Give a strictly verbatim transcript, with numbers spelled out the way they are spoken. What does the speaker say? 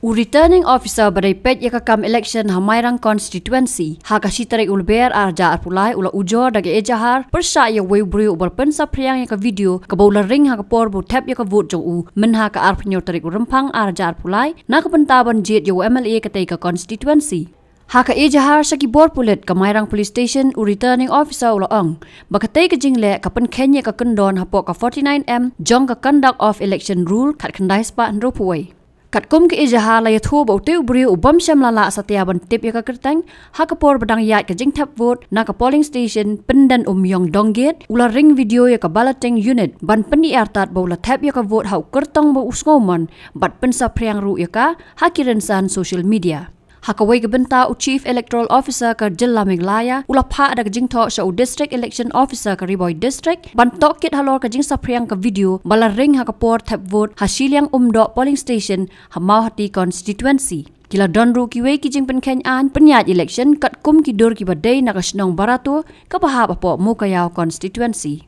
U Returning Officer ba dei peit ïa ka kam election ha Mairang Constituency, ha ka shi tarik u Lber ar hajar arphew lai, u la ujor da ka ejahar pyrshah ïa uwei u briew uba la pynsaphriang ïa ka video kaba u la ring ha ka por ba u thep ïa ka vote jong u mynha ka arphew hynñiew tarik u Rymphang ar hajar arphew lai, na ka bynta ban jied ïa u M L A katei ka constituency. Ha ka ejahar sha ki bor pulit, ka Mairang Police Station, u Returning Officer u la ong ba katei ka jingleh ka pynkheiñ ïa ka kyndon hapoh ka forty-nine M jong ka Conduct of Election Rule khatkhyndai spah hynriewphew wei. Katkum ka ejahar la ïathuh ba utei u briew u bym shym la lah satia ban tip ïa ka kyrteng, ha ka por ba dang ïaid ka jingthep vote na ka polling station Pyndenumïong Donggate, u la ring video ïa ka balloting unit ban pynïartat ba u la thep ïa ka vote ha u kyrtong ba u sngewmon, bad pynsaphriang ruh ïa ka ha ki rynsan social media. Ha kawei ka bynta, u Chief Electoral Officer ka jylla Meghalaya u la phah da ka jingthoh sha u District Election Officer ka Ri Bhoi District ban tohkit halor ka jingsaphriang ka video ba la ring ha ka por thep vote ha Shilliang Umdoh Polling Station ha Mawhati Constituency. Ki la don ruh kiwei ki jingpynkheiñ aiñ pynïaid election katkum ki dur kiba dei na ka shnong Barato kaba hap hapoh Mowkaiaw Constituency.